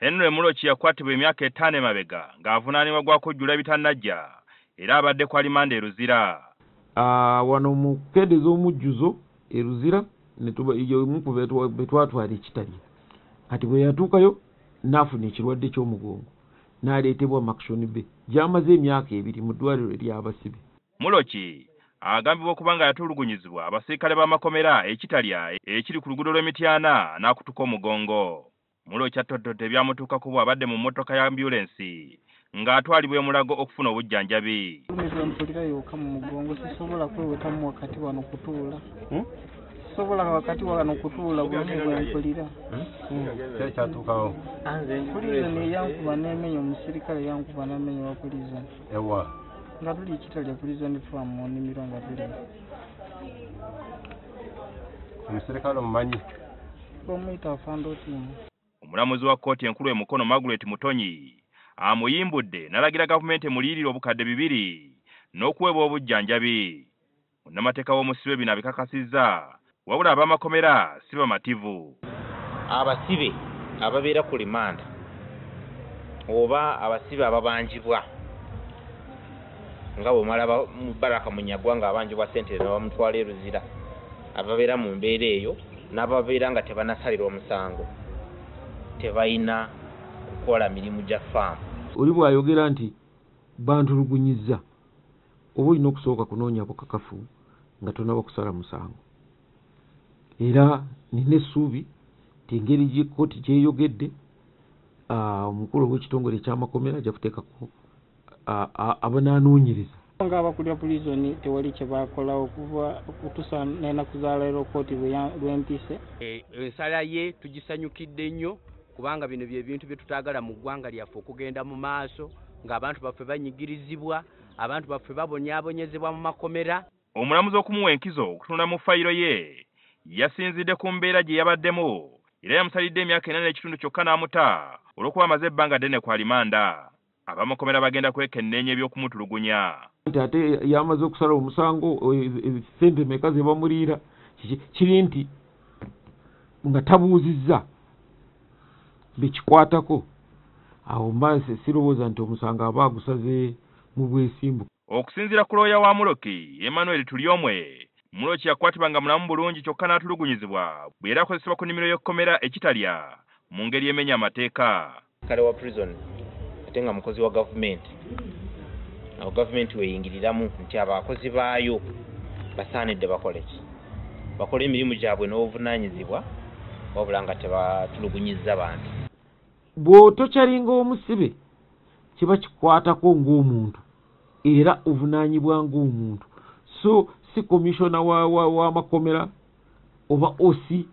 Henry Muloki yakwatibwa emyaka 5 emabega ng'avunaanibwa gwa kujjula bitannajja era abadde ku alimanda e Luzira. Wano mu kukendeeza omujjuzo e Luzira be twatwala ekitalya. Kati bwe yatuukayo n'afuna ekirwadde ky'omugongo n'aleetebwa Murchison Bay gy'amaze emyaka 2 mu ddwaliro ery'abasibe. Muloki agambibwa okuba nga yatulugunyizibwa abasirikale b'amakomera ekitalya ekiri ku luguudo lw'Emityana n'akutuka omugongo. Muloki attottodde ebyamutuukako bw'abadde mu mmotoka ya ambulensi ng'atwalibwa e Mulago okufuna obujjanjabi. Mpulira yokka mu mugongo, sisobola kwewetamu wakati wano kutuula. Sisobola wakati wano kutuula bulumi bwe mpulira. Kyatuukawo. Prison eyankuba n'emenya, omusirikale yankuba n'emenya wa prison. Ewa. Nga tuli Kitalya prison farm mu nnimiro nga tuli. Omusirikale omumanyi? Bamuyita Afande Otieno. Omulamuzi wa kkooti enkulu e Mukono Margaret Mutonyi amuyimbudde n'alagira gavumenti emuliyirire obukadde 2 n'okuweebwa obujjanjabi. Munnamateeka w'omusibe bino abikakasizza, wabula ab'amakomera si bamativu. Abasibe ababeera ku limanda oba abasibe ababanjibwa nga bw'omalaba Mubaraka Munyagwa ng'abanjibwa ssente ne bamutwala e Luzira, ababeera mu mbeera eyo n'ababeera nga tebanasalirwa omusango tebalina kukola mirimu gya faamu. Oli bw'ayogera nti bantulugunyizza, oba olina okusooka kunoonya bukakafu nga tonnaba kusala musango. Era nina essuubi nti engeri kkooti gy'eyogedde, omukulu ow'ekitongole eky'amakomera ajja kuteekako abanaanoonyereza. Ng'abakulira prison tewali kye bakolawo okuva okutuusa n'ennaku za leero kkooti lw'empise. Ensala ye tugisanyukidde nnyo kubanga bino bye bintu bye tutaagala mu ggwanga lyaffe okugenda mu maaso ng'abantu baffe banyigirizibwa, abantu baffe babonyaabonyezebwa mu makomera. Omulamuzi okumuwa enkizo okutunula mu fayiro ye yasinzidde ku mbeera gye yabaddemu era yamusalidde emyaka 4.5 kyokka n'amuta olw'okuba amaze ebbanga ddene ku alimanda. Abamakomera bagenda kwekenneenya eby'okumutulugunya. Nti ate yamaze okusala omusango, ssente mmeka ze bamuliira, kiri nti nga tabuuzizza bekikwatako, awo mba sirowooza nti omusango aba agusaze mu bwesimbu. Okusinziira ku looya wa Muloki, Emmanuel Turyomwe, Muloki yakwatibwa nga mulamu bulungi kyokka n'atulugunyizibwa bwe yali akozesebwa ku nnimiro y'ekkomera ekitalya mu ngeri emenya amateeka. Kale wa prison ate nga mukozi wa gavumenti, awo gavumenti weeyingiriramu nti abakozi baayo basaanidde bakole ki? Bakole emirimu gyabwe n'obuvunaanyizibwa wabula nga tebatulugunyizza bantu. Bw'otokyalinga omusibe kiba kikwatako ng'omuntu era ovunaanyibwa ng'omuntu, so si commissioner w'amakomera oba OC.